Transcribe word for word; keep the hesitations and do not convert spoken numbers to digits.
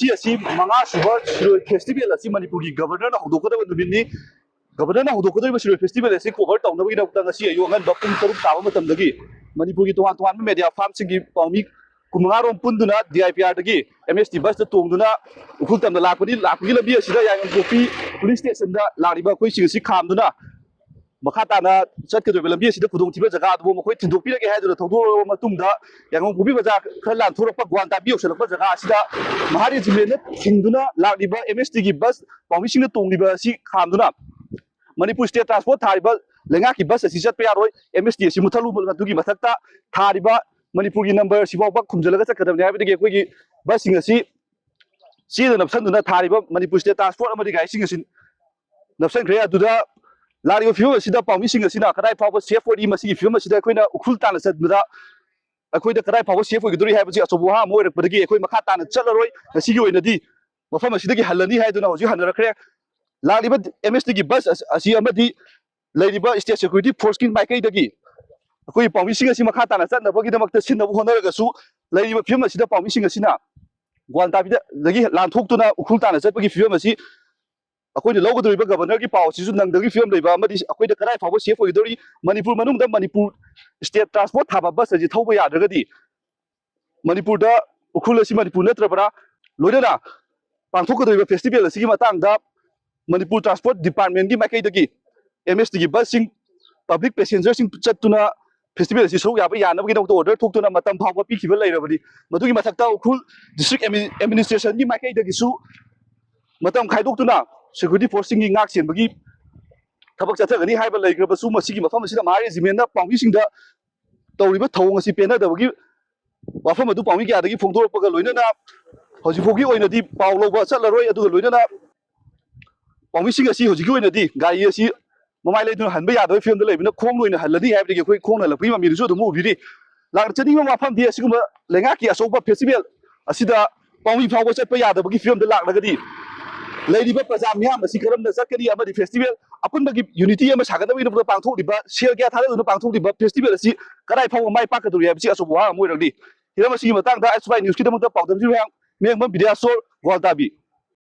ꯉꯁꯤ ꯑꯁꯤ ꯃꯉꯥ ꯁꯨꯕ ꯁꯤꯔꯣꯏ ꯐꯦꯁꯇꯤꯚꯦꯜ ꯑꯁꯤ ꯃꯅꯤꯄꯨꯔꯒꯤ ꯒꯕꯔꯅꯔꯅ ꯍꯧꯗꯣꯛꯀꯗꯕ ꯅꯨꯃꯤꯠꯅꯤ꯫ ꯒꯕꯔꯅꯔꯅ ꯍꯧꯗꯣꯛꯀꯗꯧꯔꯤꯕ ꯁꯤꯔꯣꯏ ꯐꯦꯁꯇꯤꯚꯦꯜ ꯑꯁꯤ ꯀꯣꯚꯔ ꯇꯧꯅꯕꯒꯤꯗꯃꯛꯇ ꯉꯁꯤ ꯑꯌꯨꯛ ꯑꯉꯟꯕ ꯄꯨꯡ ꯇꯔꯨꯛ ꯇꯥꯕ ꯃꯇꯝꯗꯒꯤ ꯃꯅꯤꯄꯨꯔꯒꯤ ꯇꯣꯉꯥꯟ ꯇꯣꯉꯥꯟꯕ ꯃꯦꯗꯤꯌꯥ ꯐꯥꯔꯝꯁꯤꯡꯒꯤ ꯄꯥꯎꯃꯤ ꯀꯨꯟꯃꯉꯥ ꯔꯣꯝ ꯄꯨꯟꯗꯨꯅ D I P ꯑꯥꯔꯗꯒꯤ M S T ꯕꯁꯇ ꯇꯣꯡꯗꯨꯅ ꯎꯈ꯭ꯔꯨꯜ ꯇꯝꯅ ꯂꯥꯛꯄꯅꯤ꯫ ꯂꯥꯛꯄꯒꯤ ꯂꯝꯕꯤ ꯑꯁꯤꯗ ꯌꯥꯏꯉꯪꯄꯣꯛꯄꯤ ꯄꯨꯂꯤꯁ ꯁ꯭ꯇꯦꯁꯟꯗ ꯂꯥꯛꯂꯤꯕ ꯑꯩꯈꯣꯏꯁꯤꯡ ꯑꯁꯤ ꯈꯥꯝꯗꯨꯅ ꯃꯈꯥ ꯇꯥꯅ ꯆꯠꯀꯗꯧꯔꯤꯕ ꯂꯝꯕꯤ ꯑꯁꯤꯗ ꯈꯨꯗꯣꯡꯊꯤꯕ ꯖꯒꯥ ꯑꯗꯨꯕꯨ ꯃꯈꯣꯏ ꯊꯤꯟꯗꯣꯛꯄꯤꯔꯒꯦ ꯍꯥꯏꯗꯨꯅ ꯊꯧꯗꯣꯔꯛꯂꯕ ꯃꯇꯨꯡꯗ, ꯌꯥꯏꯉꯪꯄꯣꯛꯄꯤ ꯕꯖꯥꯔ ꯈꯔ ꯂꯥꯟꯊꯣꯔꯛꯄ ꯒ꯭ꯋꯥꯟꯇꯥꯕꯤ ꯌꯧꯁꯤꯜꯂꯛꯄ ꯖꯒꯥ ꯑꯁꯤꯗ ꯃꯍꯥ ꯔꯦꯖꯤꯃꯦꯟꯅ ꯊꯤꯡꯗꯨꯅ ꯂꯥꯛꯂꯤꯕ ꯑꯦꯝ ꯑꯦꯁ ꯇꯤꯒꯤ ꯕꯁ ꯄꯥꯎꯃꯤꯁꯤꯡꯅ ꯇꯣꯡꯂꯤꯕ ꯑꯁꯤ ꯈꯥꯝꯗꯨꯅ, ꯃꯅꯤꯄꯨꯔ ꯁ꯭ꯇꯦꯠ ꯇ꯭ꯔꯥꯟꯁꯄꯣꯔꯠ ꯊꯥꯔꯤꯕ ꯂꯩꯉꯥꯛꯀꯤ ꯕꯁ ꯑꯁꯤ ꯆꯠꯄ ꯌꯥꯔꯣꯏ, ꯑꯦꯝ ꯑꯦꯁ ꯇꯤ ꯑꯁꯤ ꯃꯨꯠꯊꯠꯂꯨꯕ꯫ ꯑꯗꯨꯒꯤ ꯃꯊꯛꯇ ꯊꯥꯔꯤꯕ ꯃꯅꯤꯄꯨꯔꯒꯤ ꯅꯝꯕꯔ ꯑꯁꯤꯐꯥꯎꯕ ꯈꯨꯝꯖꯤꯜꯂꯒ ꯆꯠꯀꯗꯕꯅꯤ ꯍꯥꯏꯕꯗꯒꯤ ꯑꯩꯈꯣꯏꯒꯤ ꯕꯁꯁꯤꯡ ꯑꯁꯤ ꯆꯦꯗ ꯅꯞꯁꯟꯗꯨꯅ ꯊꯥꯔꯤꯕ ꯃꯅꯤꯄꯨꯔ ꯁ꯭ꯇꯦꯠ ꯇ꯭ꯔꯥꯟꯁꯄꯣꯔꯠ ꯑꯃꯗꯤ ꯒꯥꯔꯤꯁꯤꯡ ꯑꯁꯤ ꯅꯞꯁꯟꯈ꯭ꯔꯦ꯫ ꯑꯗꯨꯗ ꯂꯥꯛꯂꯤꯕ ꯐꯤꯕꯝ ꯑꯁꯤꯗ ꯄꯥꯎꯃꯤꯁꯤꯡ ꯑꯁꯤꯅ ꯀꯗꯥꯏ ꯐꯥꯎꯕ ꯁꯦꯐ ꯑꯣꯏꯔꯤ? ꯃꯁꯤꯒꯤ ꯐꯤꯕꯝ ꯑꯁꯤꯗ ꯑꯩꯈꯣꯏꯅ ꯎꯈ꯭ꯔꯨꯜ ꯇꯥꯟꯅ ꯆꯠꯄꯗ ꯑꯩꯈꯣꯏꯗ ꯀꯗꯥꯏ ꯐꯥꯎꯕ ꯁꯦꯐ ꯑꯣꯏꯒꯗꯧꯔꯤ ꯍꯥꯏꯕꯁꯤ ꯑꯆꯧꯕ ꯋꯥꯍꯪ ꯑꯃ ꯑꯣꯏꯔꯛꯄꯗꯒꯤ ꯑꯩꯈꯣꯏ ꯃꯈꯥ ꯇꯥꯅ ꯆꯠꯂꯔꯣꯏ꯫ ꯉꯁꯤꯒꯤ ꯑꯣꯏꯅꯗꯤ ꯃꯐꯝ ꯑꯁꯤꯗꯒꯤ ꯍꯜꯂꯅꯤ ꯍꯥꯏꯗꯨꯅ ꯍꯧꯖꯤꯛ ꯍꯟꯅꯔꯛꯈ꯭ꯔꯦ꯫ ꯂꯥꯛꯂꯤꯕ ꯑꯦꯝ ꯑꯦꯁ ꯇꯤꯒꯤ ꯕꯁ ꯑꯁꯤ ꯑꯃꯗꯤ ꯂꯩꯔꯤꯕ ꯁ꯭ꯇꯦꯠ ꯁꯦꯀ꯭ꯌꯨꯔꯤꯇꯤ ꯐꯣꯔꯁꯀꯤ ꯃꯥꯏꯀꯩꯗꯒꯤ ꯑꯩꯈꯣꯏꯒꯤ ꯄꯥꯎꯃꯤꯁꯤꯡ ꯑꯁꯤ ꯃꯈꯥ ꯇꯥꯅ ꯆꯠꯅꯕꯒꯤꯗꯃꯛꯇ ꯁꯤꯟꯅꯕ ꯍꯣꯠꯅꯔꯒꯁꯨ, ꯂꯩꯔꯤꯕ ꯐꯤꯕꯝ ꯑꯁꯤꯗ ꯄꯥꯎꯃꯤꯁꯤꯡ ꯑꯁꯤꯅ ꯒ꯭ꯋꯥꯟꯇꯥꯕꯤꯗꯒꯤ ꯂꯥꯟꯊꯣꯛꯇꯨꯅ ꯎꯈ꯭ꯔꯨꯜ ꯇꯥꯅ ꯆꯠꯄꯒꯤ ꯐꯤꯕꯝ ꯑꯁꯤ ꯑꯩꯈꯣꯏꯅ ꯂꯧꯒꯗꯧꯔꯤꯕ ꯒꯕꯔꯅꯔꯒꯤ ꯄꯥꯎ ꯑꯁꯤꯁꯨ ꯅꯪꯗꯕꯒꯤ ꯐꯤꯕꯝ ꯂꯩꯕ ꯑꯃꯗꯤ ꯑꯩꯈꯣꯏꯗ ꯀꯗꯥꯏ ꯐꯥꯎꯕ ꯁꯦꯐ ꯑꯣꯏꯒꯗꯧꯔꯤ? ꯃꯅꯤꯄꯨꯔ ꯃꯅꯨꯡꯗ ꯃꯅꯤꯄꯨꯔ ꯁ꯭ꯇꯦꯠ ꯇ꯭ꯔꯥꯟꯁꯄꯣꯔꯠ ꯊꯥꯕ ꯕꯁ ꯑꯁꯤ ꯊꯧꯕ ꯌꯥꯗ꯭ꯔꯒꯗꯤ ꯃꯅꯤꯄꯨꯔꯗ, ꯎꯈ꯭ꯔꯨꯜ ꯑꯁꯤ ꯃꯅꯤꯄꯨꯔ ꯅꯠꯇ꯭ꯔꯕ꯭ꯔꯥ? ꯂꯣꯏꯅꯅ ꯄꯥꯡꯊꯣꯛꯀꯗꯧꯔꯤꯕ ꯐꯦꯁꯇꯤꯚꯦꯜ ꯑꯁꯤꯒꯤ ꯃꯇꯥꯡꯗ ꯃꯅꯤꯄꯨꯔ ꯇ꯭ꯔꯥꯟꯁꯄꯣꯔꯠ ꯗꯤꯄꯥꯔꯠꯃꯦꯟꯒꯤ ꯃꯥꯏꯀꯩꯗꯒꯤ ꯑꯦꯝ ꯑꯦꯁ ꯇꯤꯒꯤ ꯕꯁꯁꯤꯡ, ꯄꯕ꯭ꯂꯤꯛ ꯄꯦꯁꯦꯟꯖꯔꯁꯤꯡ ꯆꯠꯇꯨꯅ ꯐꯦꯁꯇꯤꯚꯦꯜ ꯑꯁꯤ ꯁꯔꯨꯛ ꯌꯥꯕ ꯌꯥꯅꯕꯒꯤꯗꯃꯛꯇ ꯑꯣꯔꯗꯔ ꯊꯣꯛꯇꯨꯅ ꯃꯇꯝ ꯐꯥꯎꯕ ꯄꯤꯈꯤꯕ ꯂꯩꯔꯕꯅꯤ꯫ ꯃꯗꯨꯒꯤ ꯃꯊꯛꯇ ꯎꯈ꯭ꯔꯨꯜ ꯗꯤꯁꯇ꯭ꯔꯤꯛ ꯑꯦꯗꯃꯤꯅꯤꯁꯇ꯭ꯔꯦꯁꯟꯒꯤ ꯃꯥꯏꯀꯩꯗꯒꯤꯁꯨ ꯃꯇꯝ ꯈꯥꯏꯗꯣꯛꯇꯨꯅ ꯁꯦꯀ꯭ꯌꯨꯔꯤꯇꯤ ꯐꯣꯔꯁꯁꯤꯡꯒꯤ ꯉꯥꯛ ꯁꯦꯟꯕꯒꯤ ꯊꯕꯛ ꯆꯠꯊꯒꯅꯤ ꯍꯥꯏꯕ ꯂꯩꯈ꯭ꯔꯕꯁꯨ, ꯃꯁꯤꯒꯤ ꯃꯐꯝ ꯑꯁꯤꯗ ꯃꯍꯥ ꯔꯦꯖꯤꯃꯦꯟꯅ ꯄꯥꯎꯃꯤꯁꯤꯡꯗ ꯇꯧꯔꯤꯕ ꯊꯧꯑꯣꯡ ꯑꯁꯤ ꯄꯦꯟꯅꯗꯕꯒꯤ ꯋꯥꯐꯝ ꯑꯗꯨ ꯄꯥꯎꯃꯤ ꯀꯌꯥꯗꯒꯤ ꯐꯣꯡꯗꯣꯔꯛꯄꯒ ꯂꯣꯏꯅꯅ ꯍꯧꯖꯤꯛꯐꯥꯎꯒꯤ ꯑꯣꯏꯅꯗꯤ ꯄꯥꯎ ꯂꯧꯕ ꯆꯠꯂꯔꯣꯏ꯫ ꯑꯗꯨꯒ ꯂꯣꯏꯅꯅ ꯄꯥꯎꯃꯤꯁꯤꯡ ꯑꯁꯤ ꯍꯧꯖꯤꯛꯀꯤ ꯑꯣꯏꯅꯗꯤ ꯒꯥꯔꯤ ꯑꯁꯤ ꯃꯃꯥꯏ ꯂꯩꯗꯨꯅ ꯍꯟꯕ ꯌꯥꯗꯕꯒꯤ ꯐꯤꯕꯝꯗ ꯂꯩꯕꯅ ꯈꯣꯡꯅ ꯑꯣꯏꯅ ꯍꯜꯂꯅꯤ ꯍꯥꯏꯕꯗꯒꯤ ꯑꯩꯈꯣꯏ ꯈꯣꯡꯅ ꯍꯜꯂꯛꯄꯒꯤ ꯃꯃꯤꯗꯨꯁꯨ ꯑꯗꯨꯝ ꯎꯕꯤꯔꯤ꯫ ꯂꯥꯛꯆꯅꯤꯡꯕ ꯋꯥꯐꯝꯗꯤ ꯑꯁꯤꯒꯨꯝꯕ ꯂꯩꯉꯥꯛꯀꯤ ꯑꯆꯧꯕ ꯐꯦꯁꯇꯤꯚꯦꯜ ꯑꯁꯤꯗ ꯄꯥꯎꯃꯤ ꯐꯥꯎꯕ ꯆꯠꯄ ꯌꯥꯗꯕꯒꯤ ꯐꯤꯕꯝꯗ ꯂꯥꯛꯂꯒꯗꯤ ꯂꯩꯔꯤꯕ ꯄ꯭ꯔꯖꯥ ꯃꯤꯌꯥꯝ ꯑꯁꯤ ꯀꯔꯝꯅ ꯆꯠꯀꯅꯤ? ꯑꯃꯗꯤ ꯐꯦꯁꯇꯤꯚꯦꯜ ꯑꯄꯨꯟꯕꯒꯤ ꯌꯨꯅꯤꯇꯤ ꯑꯃ ꯁꯥꯒꯠꯅꯕꯒꯤꯗꯃꯛꯇ ꯄꯥꯡꯊꯣꯛꯂꯤꯕ, ꯁꯦꯜ ꯀꯌꯥ ꯊꯥꯗꯗꯨꯅ ꯄꯥꯡꯊꯣꯛꯂꯤꯕ ꯐꯦꯁꯇꯤꯚꯦꯜ ꯑꯁꯤ ꯀꯗꯥꯏ ꯐꯥꯎꯕ ꯃꯥꯏ ꯄꯥꯛꯀꯗꯧꯔꯤ ꯍꯥꯏꯕꯁꯤ ꯑꯆꯧꯕ ꯋꯥꯍꯪ ꯑꯃ ꯑꯣꯏꯔꯛꯂꯤ꯫ ꯍꯤꯔꯝ ꯑꯁꯤꯒꯤ ꯃꯇꯥꯡꯗ ꯑꯦꯁ ꯋꯥꯏ ꯅ꯭ꯌꯨꯁꯀꯤꯗꯃꯛꯇ ꯄꯥꯎꯗꯝꯁꯤ ꯃꯌꯥꯝ ꯃꯦꯡꯕꯝ ꯕꯤꯗ꯭ꯌꯥꯁꯣꯔ, ꯋꯥꯜ ꯇꯥꯕꯤ꯫